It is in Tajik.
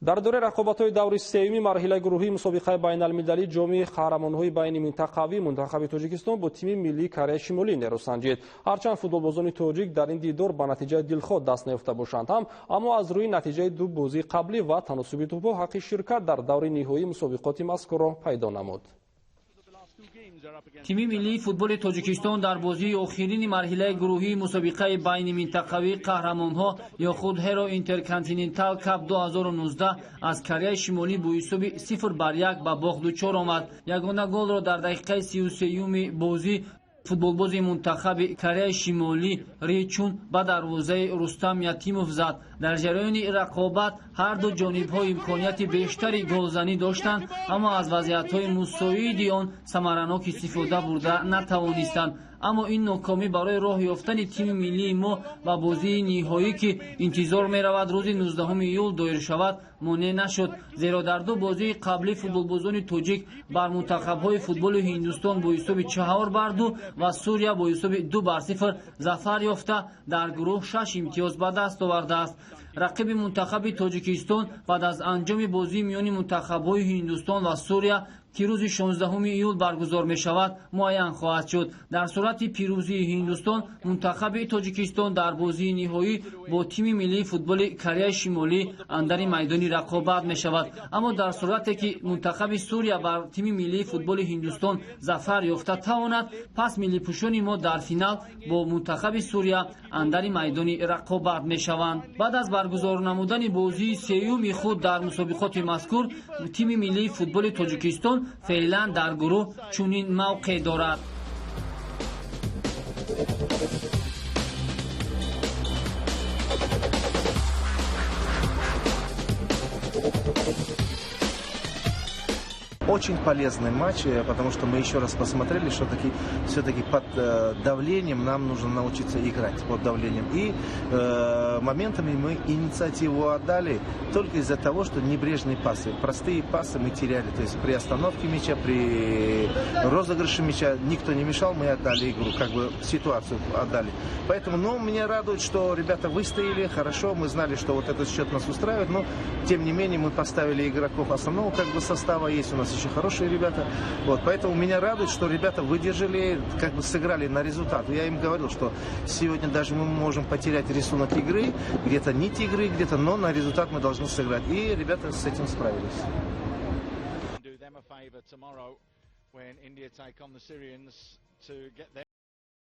Дар доираи рақобатҳои даври сеюми марҳилаи гурӯҳии мусобиқаи байналмилалии ҷоми қаҳрамонҳои байни минтақавӣ мунтахаби Тоҷикистон бо тими миллии Кореяи Шимолӣ нерӯсанҷид. Ҳарчанд футболбозони тоҷик дар ин дидор ба натиҷаи дилхоҳ даст наёфта бошанд ҳам, аммо аз рӯи натиҷаи ду бозии қаблӣ ва таносуби тӯбҳо ҳаққи ширкат дар даври ниҳоии мусобиқоти мазкурро пайдо намуд. Тими миллии футболи Тоҷикистон дар бозии охирини марҳилаи гурӯҳии мусобиқаи байниминтақавии қаҳрамонҳо ё худ Hero Intercontinental Cup 2019 аз Кореяи Шимолӣ бо ҳисоби 0-1 ба бохт дучор омад. Ягона голро дар дақиқаи 33-юми бозӣ футболбози мунтахаби Кореяи Шимолӣ Ри Чун ба дарвозаи Рустам Ятимов зад. Дар ҷараёни рақобат ҳар ду ҷонибҳо имконияти бештари голзанӣ доштанд, аммо аз вазъиятҳои мусоиди он самаранок истифода бурда натавонистанд. Аммо ин нокомӣ барои роҳ ёфтани тими миллии мо ба бозии ниҳоӣ, ки интизор меравад рӯзи 19 июл доир шавад, монеъ нашуд, зеро дар ду бозии қаблӣ футболбозони тоҷик бар мунтахабҳои футболи Ҳиндустон бо ҳисоби 4-2 ва Сурия бо ҳисоби 2-0 зафар ёфта, дар гурӯҳ 6 имтиёз ба даст овардааст. Рақиби мунтахаби Тоҷикистон баъд аз анҷоми бозии миёни мунтахабҳои Ҳиндустон ва Сурия, ки рӯзи 16 июл баргузор мешавад, муайян хоҳад шуд. Дар сурати пирӯзии Ҳиндустон мунтахаби Тоҷикистон дар бозии ниҳоӣ бо тими миллии футболи Кореяи Шимолӣ андари майдони рақобат мешавад. Аммо дар сурате ки мунтахаби Сурия бар тими миллии футболи Ҳиндустон зафар ёфта тавонад, пас миллипӯшони мо дар финал бо мунтахаби Сурия андари майдони рақобат мешаванд. Баъд аз баргузор намудани бозии сеюми худ дар мусобиқоти мазкур, тими миллии футболи Тоҷикистон феълан дар гурӯҳ чунин мавқеъ дорад. Очень полезный матч, потому что мы еще раз посмотрели, что таки, все-таки под давлением нам нужно научиться играть под давлением. И моментами мы инициативу отдали только из-за того, что небрежные пасы, простые пасы мы теряли. То есть при остановке мяча, при розыгрыше мяча никто не мешал, мы отдали игру, как бы ситуацию отдали. Поэтому, ну, меня радует, что ребята выстояли хорошо, мы знали, что вот этот счет нас устраивает, но тем не менее мы поставили игроков основного как бы состава, есть у нас еще хорошие ребята. Вот, поэтому меня радует, что ребята выдержали, как бы сыграли на результат. Я им говорил, что сегодня даже мы можем потерять рисунок игры, где-то нить игры, где-то, но на результат мы должны сыграть. И ребята с этим справились.